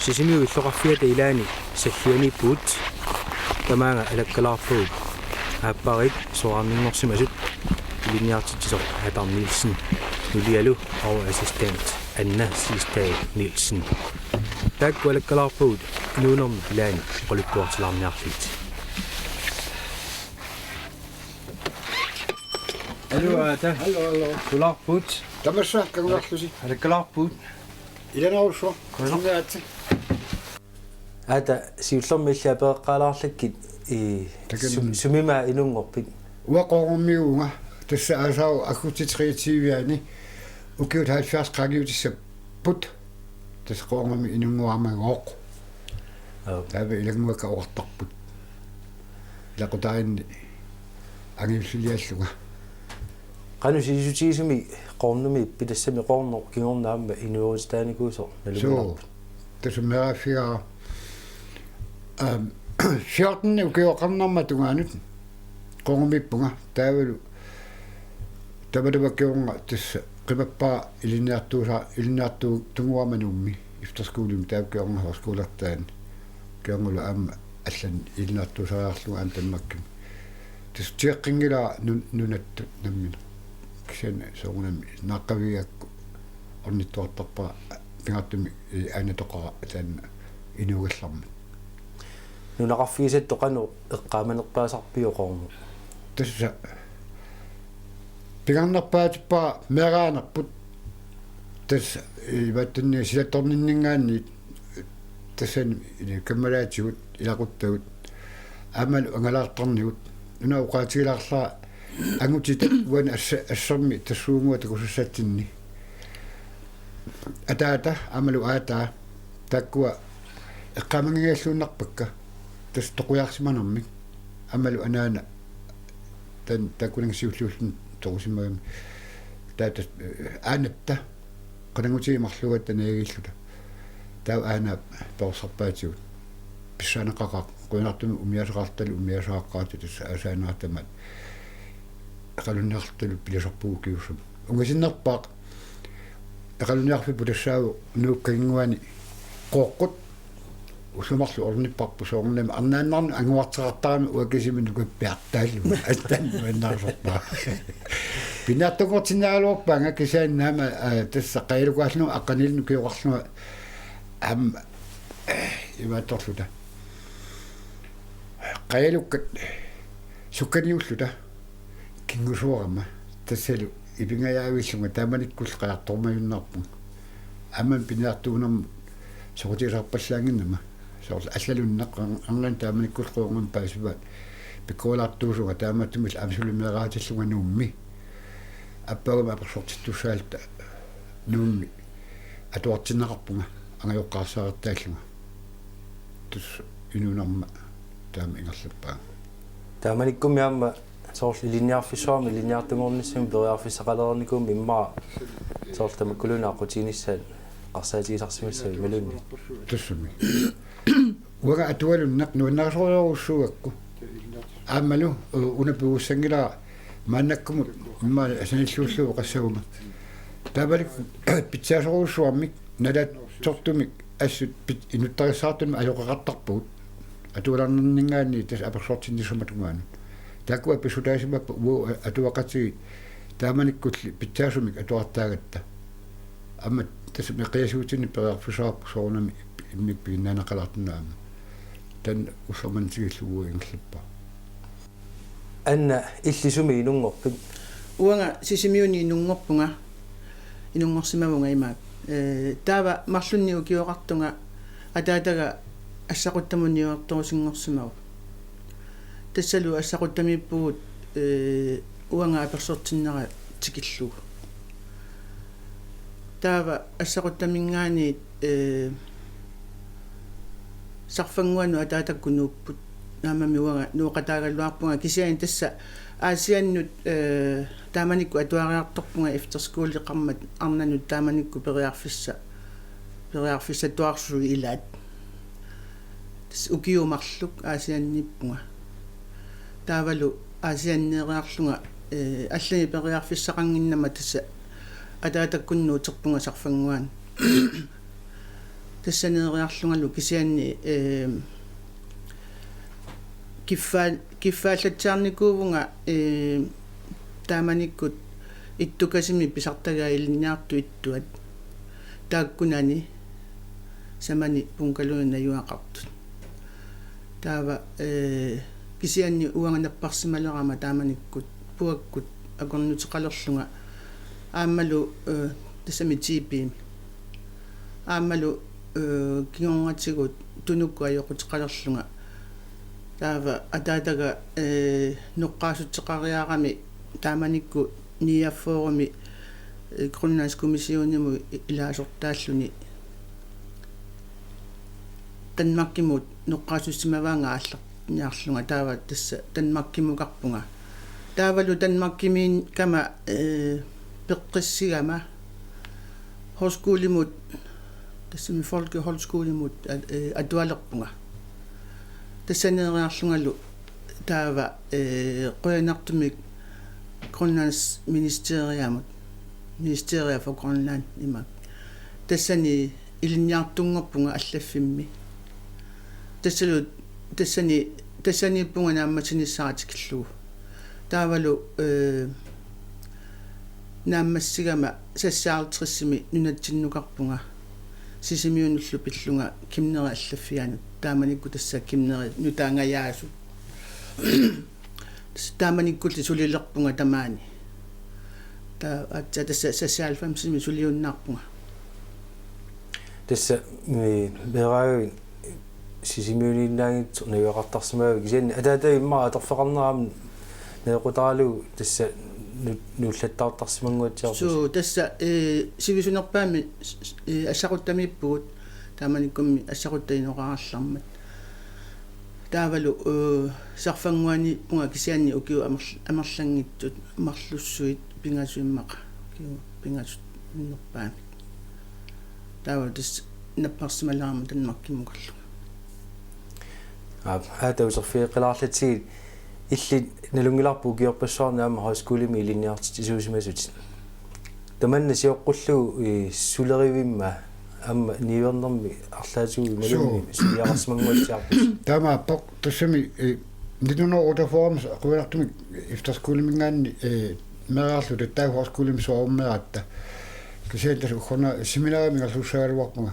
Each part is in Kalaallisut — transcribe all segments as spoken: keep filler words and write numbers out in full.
Sisimiut illoqarfiata ilaanni sallianiippugut, tamaanga alakkalaarpagut aappariit soraarninngorsimasut, ilinniartitsisoq Adam Nielsen, nulialu og assistent Anna Sistad Nielsen. Taakku alakkalaarpagut nuunermi ilaanni oqaluttuartilaarniarlugit. Aluu, Aata. Aluu, aluu. Sulaarput? Tamassa, kanguarlusi. Alakkalaarput? Ilanerussuaq. Kusanaq. Sunniaatsi. Aata, siullermik illit apereqqaalaarlakkit, i, takanna, su-, sumimut inunngorpit? Uanga Qoornummiuuvunga, tassa aasaavoq aggustip treogtyve-ani, ukiut halvfjerds qaangiutissapput, tassa Qoornummi inunngoramagooq. Aap. Taava ilannguakka oqartarput. Ilaqutariinni angajulliullunga. Qanoq sivisutigisumik Qoornummi ippi, tassami Qoornoq kingorna aamma inuerusutaanikuusoq? Suu, nalunngilarput. Tassa meeraaffigaara. Aam, fjorten ukioqarnerma tungaanut Qoornummiippunga, taavalu tamatuma kingorna tassa qimappara ilinniartuusa-, ilinniartuutunngorama Nuummi efterskolemi, taava kingorna højskolertaani. Kingornalu aamma allanut ilinniartuusariarlunga aamma Danmarkimi. Tassa tigeqqinngilanga nun-, nunatta nammineq. Kisianni soorunami naaqqavigigakku ornittuartarpara pingaartumik, i, aanatoqara taanna inuugallarmat. Nunaqarfigisattut qanoq eqqaamanerpaasarpiuk Qoornoq? Tassa pingaarnerpaatippara meeraanerput. Tassa imaattunni silattorninninngaanniit, tassani, ili, kammalaatigut, ilaquttagut, aammalu angalaartarnigut. Una oqaatigilaarlara angutitut uani assa-, assermi tassuugunnguaq takusassatsinni. Ataata aammalu aataa taakkua eqqaamanngigalluinnarpakka, tassa toqujaarsimanermik. Aammalu anaana taanna taakkunannga siulliulluni toqusimagami. Taava tassa, eh, aanatta qananngutigiit marluugatta naagilluta. Taava aanaap perorsarpaatigut. Pissaaneqaqaaq, qujanartumik umiaasaqartalu umiaasaqaqqaartut, tassa aasaanerata tamaat eqalunniartalu pilersarpugut ukiussamut. Ungasinnerpaaq eqalunniarfipput tassaavoq Nuup kanginnguani Qooqqut. Ullut marluk ornipparput, soorunami arnaannarnut anguarteqartarami uanga kisimi nukappiartaallugu. Attan nuannaarsorpaa. Pinnaartunngortinniaraluarpaanga kisianni aamma, aa, tassa qajalukaallunga aqqanilinnik ukioqarlunga aamma, eh, imaattorluta. Qajalukkat sukkaniulluta. Kingusuarama tassalu ipingajaavillunga taamanikkulli qajartormajunnaarpunga. Aamma pinnaartuunermut soqutigisarpallaannginnama. Soorlu allalunneq an-, arnani taamanikkulli Qoornummi paasivaat pikkoralaartuusunga, taamaattumillu aamma suli meeraatillunga Nuummi. Appaaguma apersortittussaalluta Nuummi atuartinneqarpunga angajoqqaarsaartaallunga. Tassa inuunerma taama ingerlappaanga. Taamanikkummi aamma soorlu ilinniarfissuarmi ilinniartunngornissami periarfissaqalernikuummi immaqa soorlu tamakkuluunniit aqqutiginissaat eqqarsaatigisarsimassavat imaluunniit? Tassami. Uanga atualunneq nuannarisorujussuugakku. Aammalu u-, una pigussanngilara maannakkumut immaqa sanilliullugu oqassaguma. Taamanikkut pitsaasorujussuarmik nalaatsortumik assut pit-, inuttarissaartumik ajoqeqartarpugut. Atualernerninngaanniit tassa apersortinnissamut tungaanut. Taakkua pissutaasimappat uagut atuaqatigiit taamanikkulli pitsaasumik atuartaagatta. Aamma tassa meeqqiasuutsinni periarfissaqarpugut, soorunami immikkut piginnaaneqalaartunga aamma. Taanna ulloq manna tikillugu ingerlappara. Anna, illit sumi inunngorpit? Uanga Sisimiuni inunngorpunga. Inunngorsimavunga imaak. Ee, taava marlunnik ukioqartunga ataataga Assaquttamut niuertorusunngorsimavoq. Tassalu Assaquttamiippugut, ee, uanga apersortinnera tikillugu. Taava Assaquttaminngaanniit, ee, Sarfannguanut ataatakkut nuupput. Naammami uanga nooqataagaluarpunga, kisianni tassa Aasiannut, ee, taamanikkut atuariartorpunga efterskoleqarmat arnanut taamanikkut periarfissa-, periarfissatuarsuit ilaat. Tassa ukiut marluk Aasianniippunga. Taavalu Aasianneeriarlunga, ee, allanik periarfissaqannginnama tassa ataatakkunnut uterpunga Sarfannguani. Tassaneeriarlungalu kisianni, eh, kiffaa-, kiffaallatsiarnikuuvunga, eh, taamanikkut ittukasimi pisartagai ilinniartut ittuat. Taakkunani samani punkaluunniit najugaqartut. Taava, eh, kisianni uanga napparsimalerama taamanikkut puakkut akornuteqalerlunga aammalu, eh, tassami T B-mi. Aammalu, eh, kingornatigut tunukkut ajoquteqalerlunga. Taava ataataga, eh, noqqaassuteqariarami taamanikkut niogfyrremi, eh, Grønlandskommissionimut ilaasortaalluni Danmarkimut noqqaassussimavaanga aallarniarlunga, taava tassa Danmarkimukarpunga. Taavalu Danmarkimiikkama, eh, peqqissigama højskolimut, tassami Folkehøjskolimut, at-, eh, atualerpunga. Tassaneeriarlungalu taava, eh, qujanartumik Grønlands ministeriamut, Ministeria for Grønland imak. Tassani ilinniartunngorpunga allaffimmi. Tassalu, tassani, tassaniippunga naammassinissara tikillugu. Taavalu, eh, naammassigama seksoghalvtredsimi nunatsinnukarpunga. Sisimiunullu pillunga Kimneri allaffianut. Taamanikkut tassa Kimneri nutaangajaasut. Tassa taamanikkulli sulilerpunga tamaani. Ta-, aatsaat tassa seksoghalvfemsimi suliunnaarpunga. Tassa, mi-, meeraagavit Sisimiuniinnaanngitsoq najugaqartarsimagaavit kisianni ataatagit immaqa atorfeqarnera aamma najoqqutaralugu tassa nu-, nuullattaartarsimannguatsiarpusi. Suu, tassa, eh, sivisunerpaamik, eh, assaquttamiippugut taamanikkummi assaquttat inoqarallarmat. Taavalu, eh, sarfannguaniippunga kisianni ukiut amerl-, amerlanngitsut, marlussuit pingasut immaqa, ukiut pingasut minnerpaamik. Taava tassa napparsimalerama Danmarkimukarlunga. Aap, aatsaat uterfigeqqilaarlugit illit nalunngilarput ukiorpassuarni aamma højskolemi ilinniartitsisuusimasutit. Tamanna sioqqullugu, eh, sulerivimma aamma niuernermi arlaatigut imaluunniit suliaqarsimannguatsiarpusi. Taamaappoq tassami, eh, nitten hundrede og otteogfyrre qujanartumik efterskolemiingaanniit, eh, meerarluta taava højskolemi soorunami meeratta. Kisianni tassa uggorna-, seminarimi ingerlassagaluarpunga.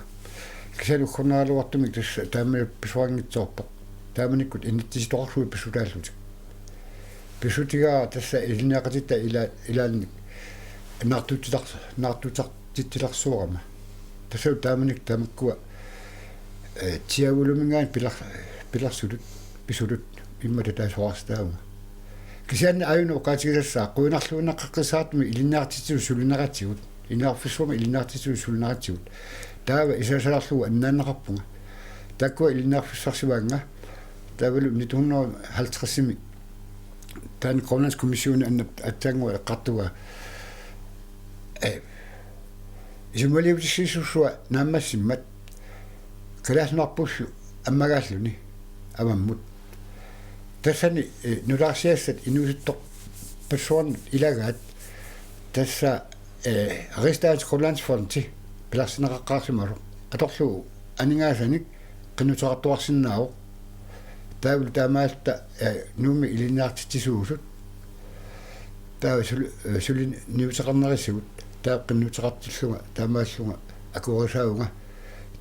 Kisianni uggornaraluartumik tassa taamani pisuanngitsoorpoq. Taamanikkut inissitsitoqarsuit pissutaallutik. Pissutigaara tassa ilinniaqatitta ila-, ilaannik naartutsilar-, naartutsartitsilersuarama. Tassalu taamanikkut tamakkua, eh, Tiaavulumiingaanniit piler-, pilersutut, pisutut, immaqalu taava soraarsimavugut. Kisianni aajuna oqaatigisassaa, qujanarluinnaqqissaartumik ilinniartitsisut sulinerisigut, ilinniarfissuarmi ilinniartitsisut sulinerisigut. Taava isaasalarlugu annaanneqarpunga. Taakkua ilinniarfissarsimaannga. Taavalu nitten hundrede og halvtredsimi taanna Grønlandskommissionip annap aatsaannguaq eqqartugaa, eh, isumaliutissisussuaq naammassimmat kalaallit nunarput ammagaalluni avammut. Tassani, eh, nutaarsiassat inuusuttorpassuarnut ilagaat tassa, eh, Rigsdagens Grønlandsfondi pilersinneqaqqaarsimasoq atorlugu aningaasanik qinnuteqartuarsinnaavoq. Taavalu taamaalilluta, eh, Nuummi ilinniartitsisuusut. Taava suli-, eh, suliniuteqarnerisigut. Taava qinnuteqartillunga, taamaallunga akuerisaavunga.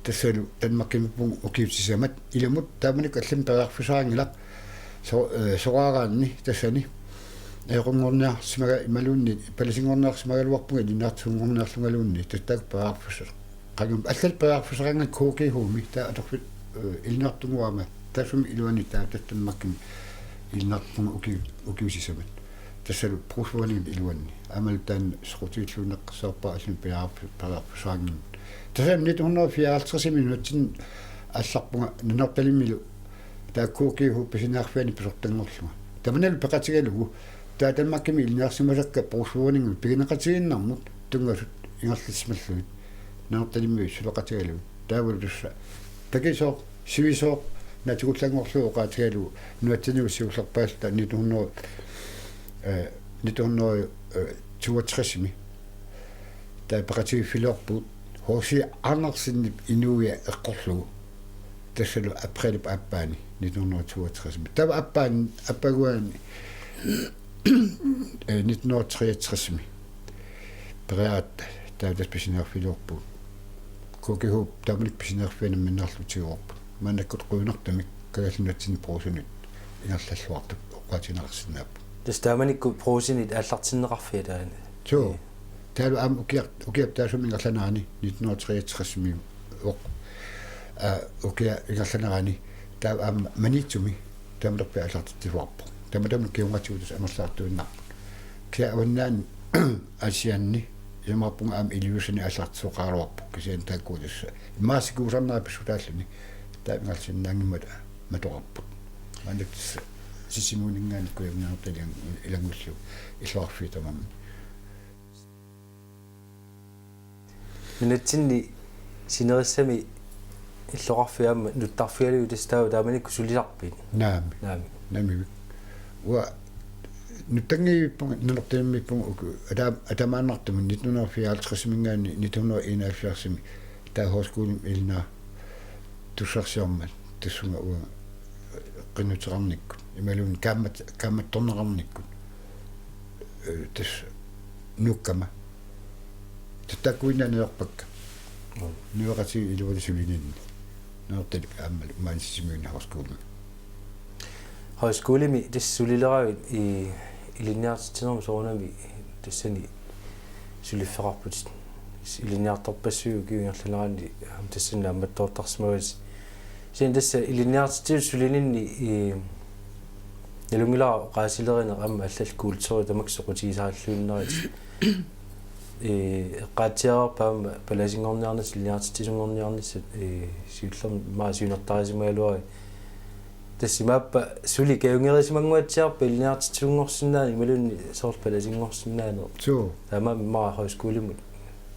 Tassalu Danmarkimiippunga ukiut sisamat. Ilumut taamanikkut allamik periarfissaqanngilaq. So-, eh, soraaraanni tassani. Ajoqunngorniarsimaga-, imaluunniit palasinngorniarsimagaluarpunga ilinniartitsisunngorniarlungaluunniit. Tassa taakku periarfissat. Qangaammat allat periarfissaqanngillat K G H-mi, taava atorfik, eh, ilinniartunnguama, taassuma iluani taava tassa Danmarkimi ilinniartunga uki-, ukiut sisamat. Tassalu brugsforeningi iluani. Aammalu taanna soqutigilluinnaqqissaarpara allamik periarf-, periarfissaqannginnami. Tassani nitten hundrede og fireoghalvtredsimi nunatsinni aallarpunga Nanortalimmilu taava K G H pisiniarfiani pisortanngorlunga. Tamanalu peqatigalugu taava Danmarkimi ilinniarsimasakka brugsforeningimut pigineqatigiinnarmut tunngasut ingerlassimallugit Nanortalimmi suleqatigalugit. Taavalu tassa takisoq, sivisooq, natigullanngorlugu oqaatigalugu nunatsinnut siullerpaallunga nitten hundrede, eh, nitten hundrede og toogtresimi. Taava peqatigiiffilerpugut H C Andersenip inuia eqqorlugu. Tassalu aprilip aappaani nitten hundrede toogtres. Taava aappaan, aappaguani, eh, nitten hundrede treogtres. Periaratta taava tassa pisiniarfigilerpugut. K G H taamanikkut pisiniarfianut minnerlutigooq. Maannakkut qujanartumik Kalaallit Nunatsinni Brugsenit ingerlalluartut oqaatigineqarsinnaapput. Tassa taamanikkut Brugsenit aallartinneqarfia taanna? Suu. Taavalu aamma ukiar-, ukiap taassuma ingerlanerani nitten hundrede treogtres-imiuvoq. Aa, ukiap ingerlanerani taava aamma Maniitsumi taamatorpiaq aallartitsisuarpoq. Tamatuma kingornatigut tassa amerliartuinnarput. Kisianni avannaani Aasianni isumaqarpunga aamma Ilulissani aallartitsisoqaraluarpoq, kisianni taakkua tassa immaqa sikuusarnera pissutaalluni taava ingerlasinnaanngimmata matoqarput. Maannakkut tassa Sisimiuninngaanniit kujamminertalian ilanngullu illoqarfiit tamarmik. Nunatsinni sinerissami illoqarfia aamma nuttarfigalugu tassa taava taamanikkut sulisarpit? Naamik. Naamik. Naamik. Uanga nuttanngiivippunga, Nanortalimmiippunga uku, ata-, atamaannartumik nitten hundrede fireoghalvtreds-iminngaanniit nitten hundrede enoghalvfjerds-imi taava højskolimi ilinniartussarsiormat tassunga uanga qinnuteqarnikkut. Imaluunniit kaammat-, kaammattorneqarnikkut. Eh, tassa nuukkama. Tassa taakkuinnaat najorpakka. Mm. Niueqatigiit iluani sulininni. Nanortalik aammalu maani Sisimiuni højskolimi. Højskolimi tassa sulileravit i-, ilinniartitsinermi soorunami tassani suliffeqarputit. Ilinniartorpassuit ukiup ingerlanerani aamma tassani naammattoortarsimavatit. Kisianni tassa ilinniartitsisutut sulininni, ii, nalunngilara oqaasilerineq aamma allallu kulturi tamakku soqutigisaralluinnarit. Ii, eqqaatsiarpara aamma palasinngorniarnissat, ilinniartitsisunngorniarnissat, ii, siullermik aamma siunertarisimagaluarit. Tassa imaappa suli kajungerisimanguatsiarpat ilinniartitsisunngorsinnaaneq imaluunniit soorlu palasinngorsinnaaneq. Suu. Taamaammat aamma højskolimut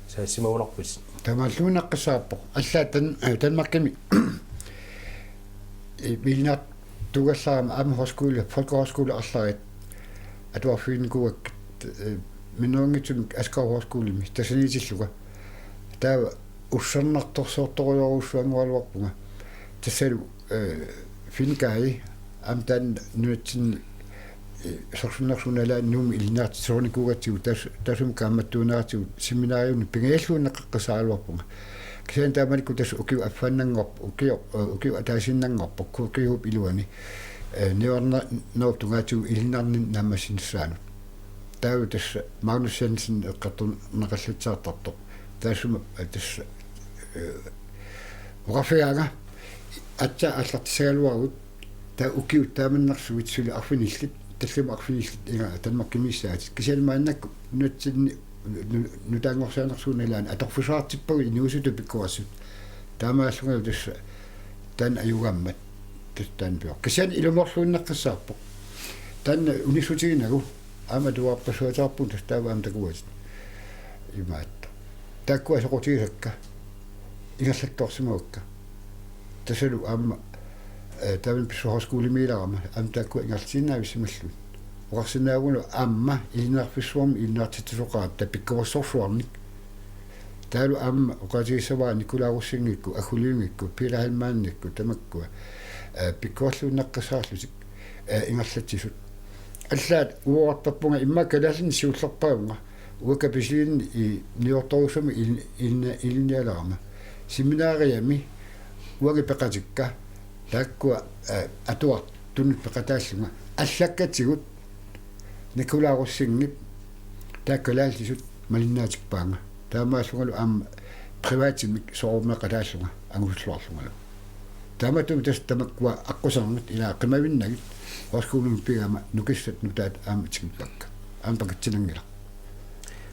saassimagunarputit. Taamaalluinnaqqissaarpoq. Allaat Dan-, eh, Danmarkimi, eh, ilinniartugallarama aamma højskole, folkehøjskole arlaat atuarfiginnikuugakkit, eh, minnerunngitsumik Askov Højskolemi tassaniitillunga. Taava ussernartorsiortorujorujussuanngoraluarpunga. Tassalu, eh, Finn Gade, aamma taanna nunatsinni, eh, sorsunnersuup nalaani Nuummi ilinniartitsisorinikuugatsigu tas-, taassuma kaammattuuneratigut seminariunik pingajalluinnaqqissaaraluarpunga. Kisianni taamanikkut tassa ukiup affaannanngorp-, ukioq, eh, ukiup ataasiinnanngorpoq, K G H-p iluani, eh, niuerna-, niuernerup tungaatigut ilinnarninni naammassinissaanut. Taava tassa Magnus Jensen eqqartorneqallatsiartartoq. Taassuma, eh, tassa, eh, oqarfigaanga aatsaat aallartissagaluaruit taava ukiut taamannarsuit suli arfinillit, tallimat arfinillit inga Danmarkimiissaatit. Kisianni maannakkut nunatsinni nu-, nu-, nutaanngorsiornersuup nalaani atorfissaqartippagut inuusuttut pikkorissut. Taamaallungalu tassa taanna ajugaammat tassa taanna pioq. Kisianni ilumoorluinnaqqissaarpoq. Taanna unissutiginagu aamma atuarpassuataarpunga tassa taava aamma takuatit. Imaattoq. Taakkua soqutigisakka ingerlattoorsimavakka. Tassalu aamma, eh, taavani pissuhøjskolemiilerama aamma taakkua ingerlatiinnaavissimallugit. Oqarsinnaavugut aamma ilinniarfissuarmi ilinniartitsisoqarata pikkorissorsuarnik. Taavalu aamma oqaatigissavara Nikolaj Rosingikku, Aggu Lyngikkut, Peter Heilmannikkut, tamakkua, eh, pikkorilluinnaqqissaarlutik, eh, ingerlatsisut. Allaat uagut oqartarpunga immaqa kalaallinik siullerpaavunga. Uanga kapisilinni i niuertorujussuarmik il-, ilni-, ilinnialerama. Seminariami uangalu peqatikka taakkua, eh, atuartunut peqataallunga. Allakkatigut Nikolaj Rosingip taakku kalaallisut malinnaatippaannga. Taamaallungalu aamma privatimik soorunami peqataallunga angusulluarlungalu. Taamaattumik tassa tamakkua aqqusernit ilaa qimavinnagit højskolemi pigama nukissat nutaat aamma tikippakka. Aamma pakatsinanngilaq.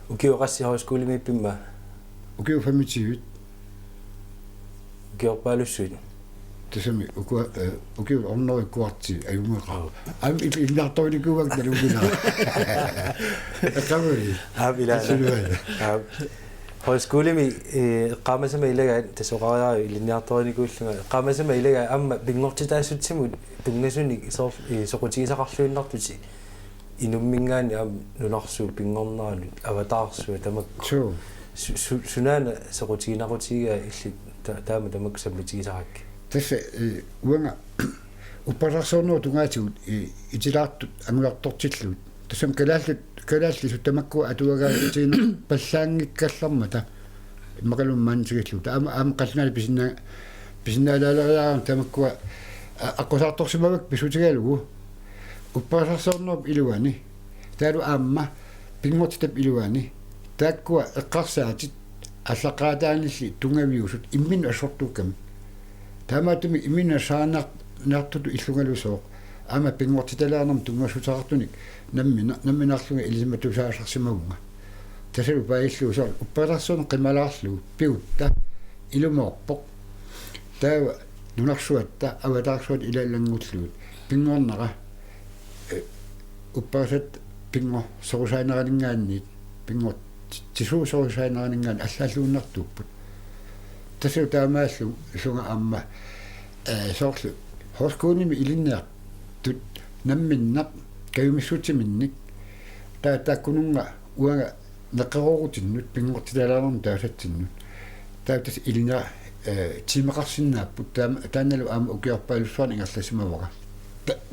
Ukiut qassit højskolemiippit aamma? Ukiut femogtyve. Ukiorpaalussuit? Tassami ukua-, eh, ukiut ornori kuarti ajunngilaq. Aap. Aamma il-, ilinniartorinikuuakka nalunngilara. Eqqaamavit? Aap, ilaana. Tassalu aana. Aap. Højskolemi, eh, eqqaamasama ilagaat, tassa oqariaravit ilinniartorinikuullunga, eqqaamasama ilagaat aamma pinngortitaassutsimut tunngasunik soor-, eh, soqutigisaqarluinnartutit inumminngaanniit aamma nunarsuup pinngorneranut avataarsuaq tamakku. Suu. Su- su- sunaana soqutiginaqutigigaa illit ta- taama tamakku sammitigisarakkit? Tassa uanga upperisarsiornerup tungaatigut itilaartut angulaartortillugit, tassami kalaallit kalaallisut tamakkua atuagaatigineqarpallaanngikkallarmata immaqaluunniit maani tikillugu. Taava aamma qallunaatut pisinna- pisinnaalaariarami tamakkua aqqusaartorsimavakkit pissutigalugu upperisarsiornerup iluani taavalu aamma pinngortitap iluani taakkua eqqarsaatit aallaqqaataaniilli tunngaviusut imminnut assortuukkamik. Taamaattumik imminnut assaarnartutut illungalusooq aamma pinngortitaliarnermut tunngassuteqartunik nammina- nammineerlunga ilisimatusaasarsimavunga. Tassalu paajillugu soorlu upperisarsiorneq qimalaarlugu pigutta ilumoorpoq. Taava nunarsuatta avataarsuatta ilaallanngorlugit pinngornera upperisat pinngorsorusaaneringaanniit pinngortisuusorusaaneringaanniit allaalluinnartuupput. Tassalu taamaallugu aamma soorlu højskolimi ilinniartut namminneq kajumissutsiminnik taava taakkununnga uanga neqeroorutinnut pinngortitaliarnermut taasatsinnut taava tassa ilinniar- tiimeqarsinnaapput. Taannalu aamma ukiorpaalussuarni ingerlassimavara.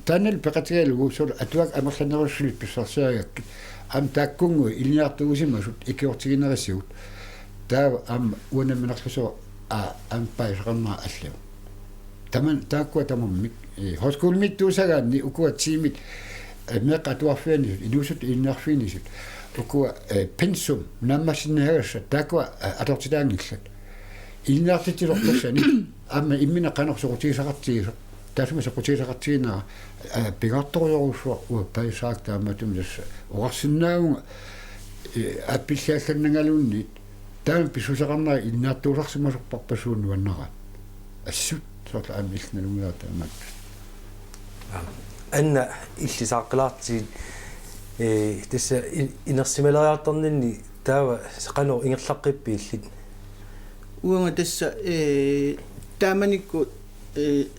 Taannalu peqatigalugu soorlu atuakkat amerlanerusut suli pissarsiarigakkit aamma taakkunnguit ilinniartuusimasut ikiortiginerisigut taava aamma uanga nammineerlusoq aamma paasisaqarnera allamik. Taman taakkua tamarmik højskolemiittuusagaanni ukua tiimit meeqqat atuarfiannisut inuusuttut ilinniarfiinnisut ukua pensum naammassinnaagassaat taakkua atortitaanngillat. Ilinniartitsisoq tassani aamma imminut qanoq soqutigisaqartigisoq tassami soqutigisaqartiginera pingaartorujorujussuaq uanga paasisakka. Taamaattumik tassa oqarsinnaavunga appilliallannangaluunniit taama pissuseqarnera ilinniartuusarsimasorparpassuit nuannaraat. Assut soorlu aamma illit nalunngilara taamaattoq. Anna, illit saaqqilaartigit tassa inersimaleriartorninni taava qanoq ingerlaqqippit illit? Uanga tassa taamanikkut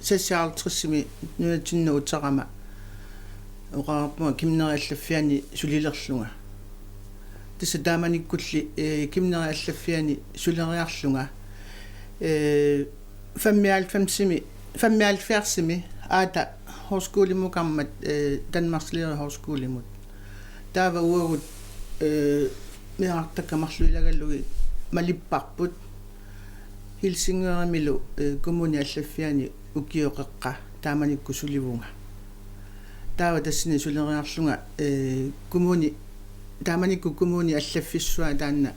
seksoghalvtredsimi nunatsinnut uterama oqarpunga Kvinder Allaffianni sulilerlunga. Tassa taamanikkulli Kvinder Allaffianni suleriarlunga femoghalvfemsimi femoghalvfjerdsimi aata højskolimukarmat Danmarks Lærerhøjskolimut. Taava uagut meerartakkat marluk ilagalugit malipparput Helsingørimilu Kommune Allaffiani ukioq qeqqa taamanikkut sulivunga. Taava tassani suleriarlunga kommune taamanikkut kommune allaffissuaq taanna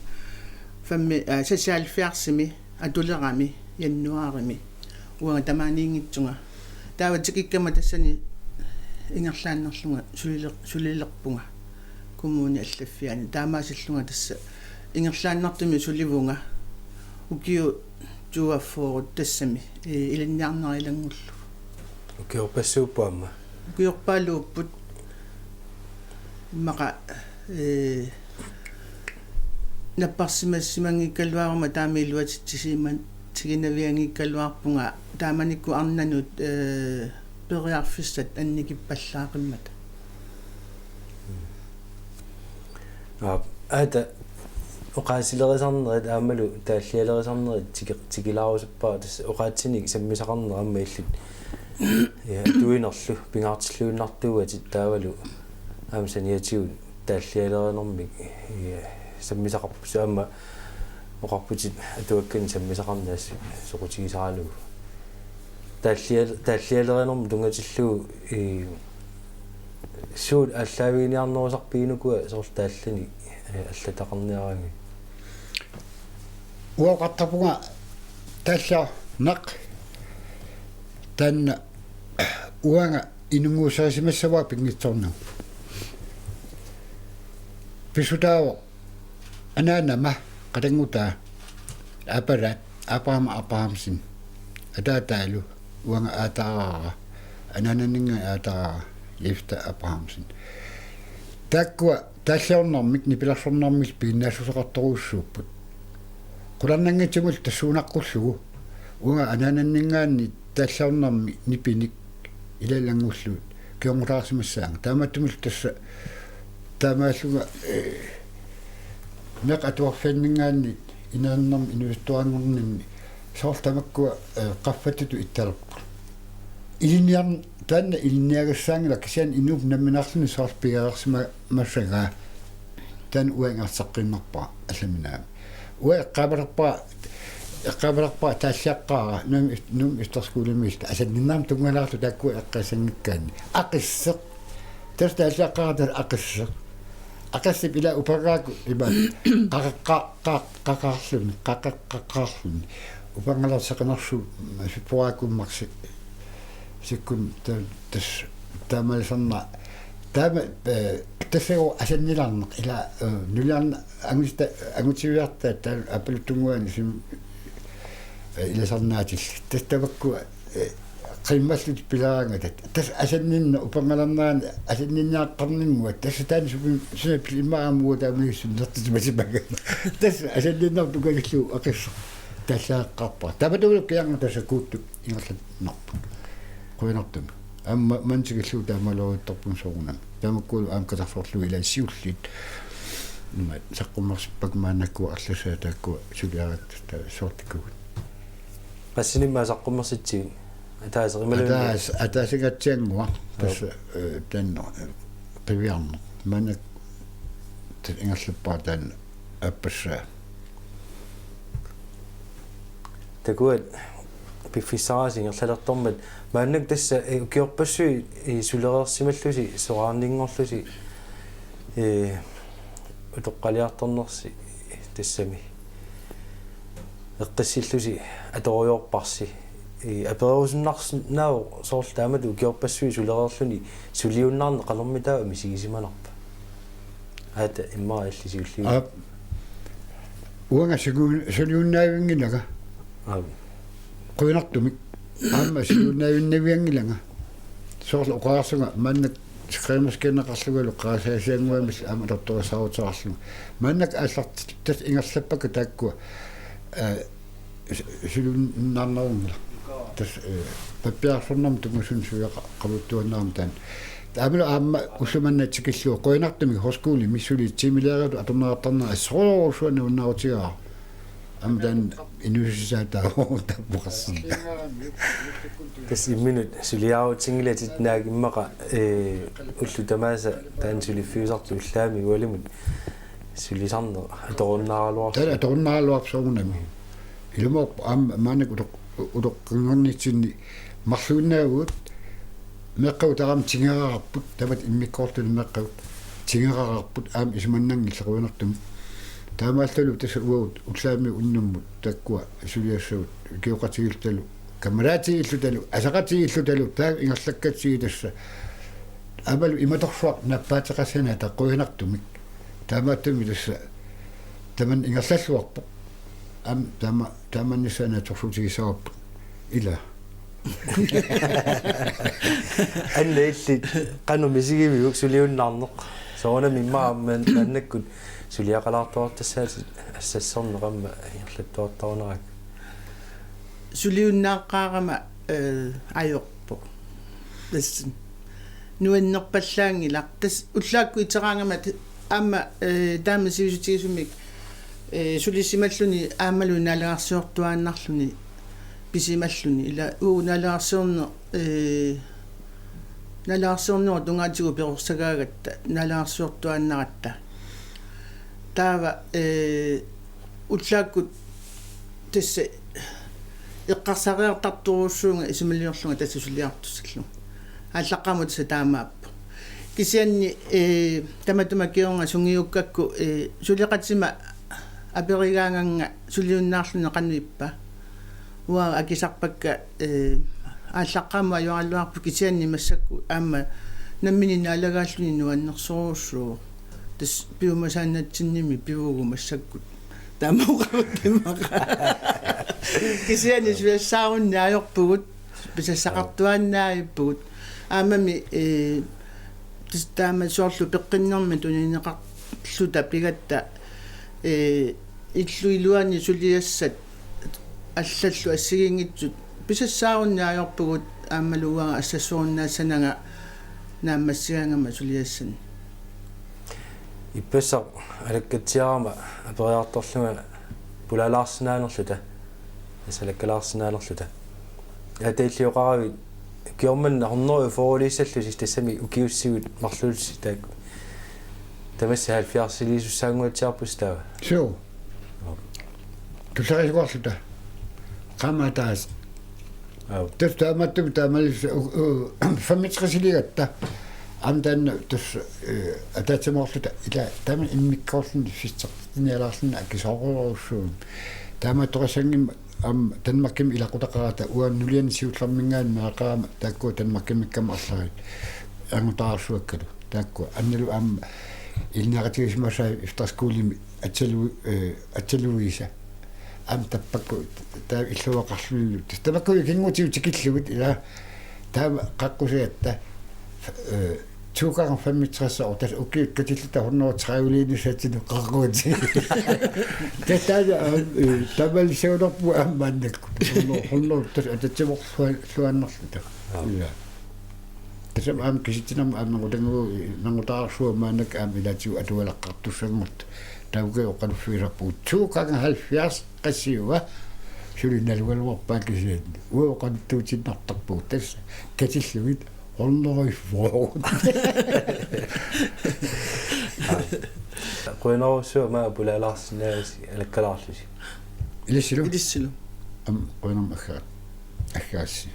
femoghalvfjerdsimi atulerami januaarimi uanga tamaaniinngitsunga. Taava tikikkama tassani ingerlaannarlunga sulilerpunga Kommune Allaffiani. Taamaasillunga tassa ingerlaannartumik sulivunga ukiut toogfyrre tassami ilinniarnera ilanngullugu. Ukiorpassuupput aamma? Ukiorpaaluupput. Immaqa napparsimassimanngikkaluaruma taama iluatsitsisimanngikkaluarpunga taamanikkut arnanut periarfissat annikippallaaqimmat. Aap, aata oqaasilerisarnerit aammalu taallialerisarnerit tiki- tikilaarusuppara tassa oqaatsinik sammisaqarneq aamma illit atuinerlu pingaartilluinnartuugatit taavalu aamma saniatigut taallialerinermik sammisaqarpusi aamma oqarputit atuakkanik sammisaqarneq soqutigisaralugu. Taallial- taallialerinermut tunngatillugu suut aallaaviginiarnerusarpiginuku soorlu taallanik allataqarniaraanni? Uanga oqartarpunga taalliarneq taanna uanga inunnguussarisimassavara pinngitsoornagu. Pissutaavoq anaanama qatanngutaa Aapalaat Abraham Abrahamsen, ataataalu uanga aataarara, anaananninngaanniit aataarara Jefta Abrahamsen. Taakkua taalliornermik nipilersornermik piginnaassuseqartorujussuupput. Qularnanngitsumillu tassuunaqqullugu uanga anaananninngaanniit taalliornermik nipinik ilaallanngullugu kingornutaarsimassaanga. Taamaattumillu tassa taamaallunga Meeqqat atuarfianninngaanniit inernermi inuusuttuaranngorninni soorlu tamakkua, eh, qaffattutut ittalerput. Ilinniar-, taanna ilinniagassaanngilaq kisianni inuup nammineerluni soorlu pigereersimagassagaa. Taanna uanga ingerlateqqinnerpara allaminaami. Uanga eqqaamalerpara, eqqaamalerpara taalliaqqaara Nuummi, Nuummi Efterskolemiilluta asanninnermut tunngalaarluta taakkua eqqaassanngikkaanni. Aqisseq. Tassa taalliaqqaara tassa Aqisseq. Aqissip ila uperaaku ima qaqeqqa-, qaq-, qaqaarluni, qaqeqqaqaarluni. Uperngalaartoq seqinersuup sipporaakkuummarsi sikkun ta-, tas-, taamaalisarnera. Taama, eh, tassagu asannilaarneq ila, eh, nuliarneq anguta-, angutiviarta taava appaluttunnguani sim-, eh, ilasarnaatillit. Tassa tamakkua, eh, qimmallutik pilaaraangata. Tassa asanninneq uperngalaarnerani asanninniaqqarninnguat. Tassa taanna supi-, sunappi immaqa aamma uanga taamaniissunik nertitimasimagama. Tassa asanninnermut tungatillugu Aqisseq taalliaqqaarpara. Tamatumunnga kiarnga tassa Kuuttup ingerlanneqarpoq. Qujanartumik. Aamma manna tikillugu taamaalioruttorpunga soorunami. Tamakkulu aamma katersorlugit ilaa siulliit. Ima saqqummersippakka maannakkut arlassaat taakkua suliarakku ta-, soorlu tikuugut. Qassinimmi saqqummersitsivit? Ataaseq imaluunniit? Ataas-, ataasinngatsiannguaq. Joo. Tassa, eh, taanna, eh, qiviarneq. Maannakkut tassa ingerlappara taanna aappassaa. Takuat piffissarisi ingerlalertormat maannakkut tassa, eh, ukiorpassuit, eh, sulereersimallusi soraarninngorlusi, eh, utoqqaliartornersi tassami eqqissillusi atorujoorparsi. Eh, apererusunnarsinnaavoq soorlu taamatut ukiorpassuit sulereerluni suliunnaarneq qanormitaava misigisimanarpa? Aata immaqa illit siulliit. Aap. Uanga suliun-, suliunnaavinngilanga. Aap. Qujanartumik. Aamma suliunnaavinnavianngilanga. Soorlu oqarsunga maannakkut skrivemaskiineqarlungalu qarasaasiannguamillu aamma atortorissaaruteqarlunga. Maannakkut aallartitut tassa ingerlappakka taakkua, eh, su-, suliunnaarnerunngilaq. Tassa, eh, pappiarsornermut tunngasunut suliaqaruttuaannarmat taanna. Taavalu aamma ulloq manna tikillugu qujanartumik højskolemi suli timelærertut atorneqartarnerat assorujussuaq nuannaarutigaara. Aamma taanna inuussutissaq taava tappoqarsinnaavoq. Tassa imminut suliaarutinngilatit naak immaqa, eh, ullut tamaasa taanna suliffiusartut ullaammi ualimut sulisarneq atorunnaaraluarlugu. Taanna atorunnaaraluarpoq soorunami. Ilumoorpoq aamma maannakkut utoq-, utoqqanngornitsinni marluinnaavugut, meeqqagut tamarmik tigorarput, tamatta immikkoortuni meeqqagut tigorarput aamma isumannanngillat qujanartumik. Taamaallalu tassa uagut ullaammi unnummut taakkua suliassagut ikioqatigiillutalu, kammalaatigiillutalu, aseqatigiillutalu, taava ingerlakkatsigit tassa. Aammalu imatorsuaq nappaateqassanerata qujanartumik. Taamaattumik tassa tamanna ingerlalluarpoq. Aamma taama-, taamaannissaa naatsorsuutigissavarput. Ila. Anna illit qanoq misigiviguk suliunnaarneq? Soorunami immaqa aamma maannakkut suliaqalaartuartassaatit assassorneq aamma ingerlattuartarunerakku. Suliunnaaqqaarama, eh, ajorpoq. Tassa nuannerpallaanngilaq. Tassa ullaakkut iteraangama t-, aamma, eh, taama sivisutigisumik, eh, sulisimalluni aammalu naalagaarsiortuaannarluni pisimalluni. Ila uagut naalagaarsiorneq, eh, naalagaarsiornerup tungaatigut perorsagaagatta, naalagaarsiortuaannaratta. Taava, eh, ullaakkut tassa eqqarsariartartorujussuuvunga isumaliorlunga tassa suliartussallunga. Aallaqqaammut tassa taamaappoq. Kisianni, eh, tamatuma kingorna sungiukkakku, eh, suleqatima aperigaangannga suliunnaarluni qanoq ippa. Uanga akisarpakka, eh, aallaqqaammut ajoraluarpoq kisianni massakkut aamma nammineq naalagaalluni nuannersorujussuuvoq. Tassa piumasaannatsinnimi pivugut massakkut. Taama oqaruttimmaqa. Kisianni suliassaarunnaajorpugut, pisassaqartuaannaajuvugut. Aammami, eh, tassa taama soorlu peqqinnermi tunineqarluta pigatta, eh, illup iluani suliassat allallu assigiinngitsut pisassaarunnaajuvugut aammalu uanga assassorunnaassananga naammassigaangama suliassanik. Ippassaq alakkatsiarama aperiartorlunga pulaalaarsinnaanerluta, tassa alakkalaarsinnaanerluta. Ataatsilioqaravit ukiormanna hundrede fyrreliissallusi, tassami ukiussigut marluullusi taakku. Tamassi halvfjerdsiliisussaannguatsiarpusi taava. Suu. Tusarisuarluta. Qaammat ataaseq. Aap. Tassa taamaattumik taamaallaat u-, u-, femogtresiligatta. Aamma taanna tassa, eh, ataatsimoorluta ila taama immikkoorluni fissartinialaarluni akisoorujussuugami. Taamaattoqassanngimmat aamma Danmarkimi ilaqutaqarata uanga nuliani siullermiingaanniit meeraqarama taakkua Danmarkimiikkama arlaat. Angutaarsuakkalu. Taakku annalu aamma ilinniaqatigisimasai efterskolimi atsalu-, eh, atsaluisa. Aamma tappakku taava illuaqarlunilu. Tamakku ikinngutigut tikillugit ila taama qaqqusigatta, eh, to gange femogtres år, tassa ukiut katilluta hundrede tredive-liinissatsinnut qaqqusi. Tassa taanna aamma, eh, taamaaliussagaluarpugut aamma maannakkut. Hundrede, hundrede tassa ataatsimoorluaannarluta. Aap. Ila. Tassami aamma kisitsinermi aamma nangutagu-, nangutaarsuaq maannakkut aamma ilaatigut atualaqqaartussanngortut. Taava ukiut oqaluffigisarpagut to gange halvfjerds qassiuva. Suli nalugaluarpaa kisianni. Uagut oqaluttuutiinnartarpugut tassa katillugit hundrede fyrre. Qujanarsuaq maanga pulaalaarsinnaagasi alakkalaarlusi. Ilissilu? Ilissilu. Aamma qujanarmi agga-, aggaassi.